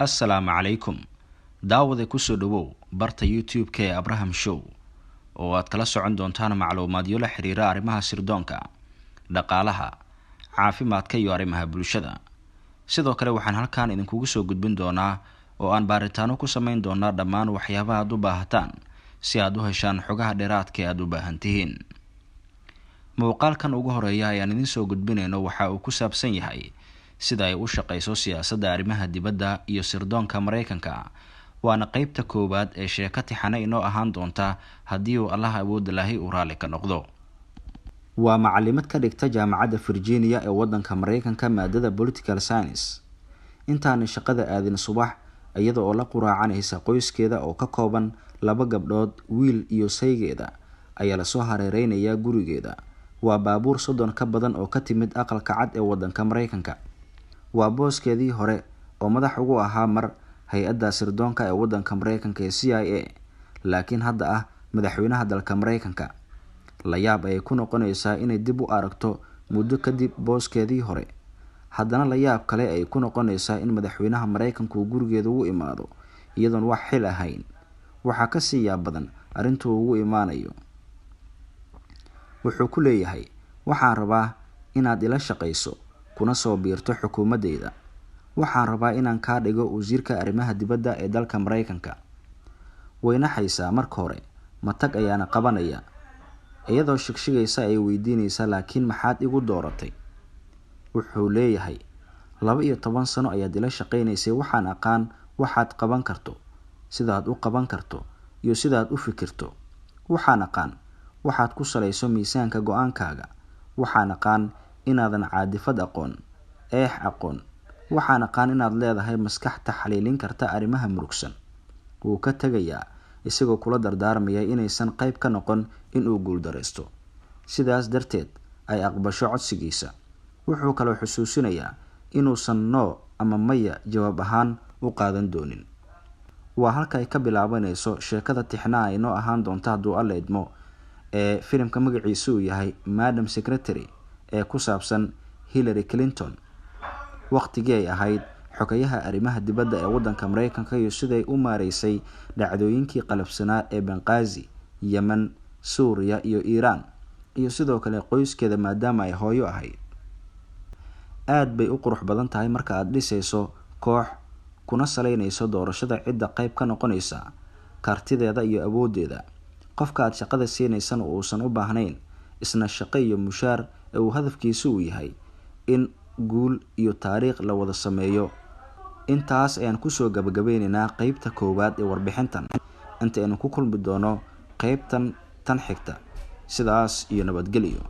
Assalaamu calaykum daawade, kusoo dhawow barta YouTube-ka ee Abraham Show oo aad kala socon doontaan macluumaadyo la xiriira arrimaha sirdoonka, dhaqaalaha, caafimaadka iyo arrimaha bulshada. Sidoo kale waxaan halkan idinkugu soo gudbin doonaa oo aan baaritaano ku sameyn doonaa dhammaan waxyaabaha aad u baahataan si aad u heshaan xogaha dheeraadka ee aada u baahan tihiin. Muuqaalkan ugu horeeya ayaan idin soo gudbinayno waxa uu ku saabsan yahay sida ay u shaqeyso siyaasadda arrimaha dibadda iyo sirdoonka Mareykanka, waana qeybta koowaad ee sheeko tixane inoo ahaan doonta haddii uu Allaha awoodda lahi uu raalli ka noqdo. Waa macalimad ka dhigta Jaamacadda Virginia ee wadanka Mareykanka maadada political science. Intaanay shaqada aadin subax, iyada oo la quraacanaysa qoyskeeda oo ka kooban laba gabdhood, wiil iyo saygeeda, ayaa lasoo hareereynayaa gurigeeda. Waa baabuur 30 ka badan oo ka timid Aqalka Cad ee wadanka Mareykanka. Waa booskeedii hore oo madax ugu ahaa mar hay-adda sirdoonka ee wadanka Mareykanka ee CIA, laakiin hadda ah madaxweynaha dalka Mareykanka. La yaab ayay ku noqonaysaa inay dib u aragto muddo kadib booskeedii hore. Haddana la yaab kale ay ku noqonaysaa in madaxweynaha Mareykanku uu gurigeeda ugu imaado iyadoon wax xil ahayn. Waxaa kasii yaab badan arrintuu ugu imaanayo. Wuxuu ku leeyahay: "Waxaan rabaa inaad ila shaqayso kuna soo biirto xukuumaddayda. Waxaan rabaa inaan kaa dhigo wasiirka arrimaha dibadda ee dalka Mareykanka." Way naxaysaa marka hore, matag ayaana qabanaya. Iyadoo shigshigaysa ay weydiinaysaa: "Laakiin maxaad igu dooratay?" Wuxuu leeyahay: "12 sano ayaad ila shaqaynaysay. Waxaan aqaan waxaad qaban karto, sidaad u qaban karto iyo sidaad u fikirto. Waxaan aqaan waxaad ku salayso miisaanka go-aankaaga. Waxaan aqaan inaadan caadifad aqoon, eex aqoon. Waxaan aqaan inaad leedahay maskax taxliilin karta arrimaha murugsan." Wuu ka tegayaa isagoo kula dardaarmaya inaysan qayb ka noqon inuu guuldareysto, sidaas darteed ay aqbasho codsigiisa. Wuxuu kaloo xusuusinayaa inuusan no ama maya jawaab ahaan u qaadan doonin. Waa halka ay ka bilaabanayso sheekada tixnaha inoo ahaan doonta hadduu Alla idmo ee filimka magaciisu uu yahay Madam Secretary ee ku saabsan Hillary Clinton waqtigii ay ahayd xogayaha arrimaha dibadda ee wadanka Mareykanka iyo siday u maareysay dhacdooyinkii qalafsanaa ee Banqaazi, Yemen, Suuriya iyo Iiraan, iyo sidoo kale qoyskeeda maadaama ay hooyo ahayd. Aad bay u qurux badan tahay marka aad dhisayso koox kuna saleynayso doorashada cidda qayb ka noqonaysa kartideeda iyo awooddeeda, qofka aad shaqada siinaysana uusan u baahnayn isna shaqo iyo mushaar ee uu hadafkiisu uu yahay in guul iyo taariikh la wada sameeyo. Intaas ayaan kusoo gabagabeyneynaa qeybta koowaad ee warbixintan. Inta aynu ku kulmi doono qeybtan tan xigta, sidaas iyo nabadgelyo.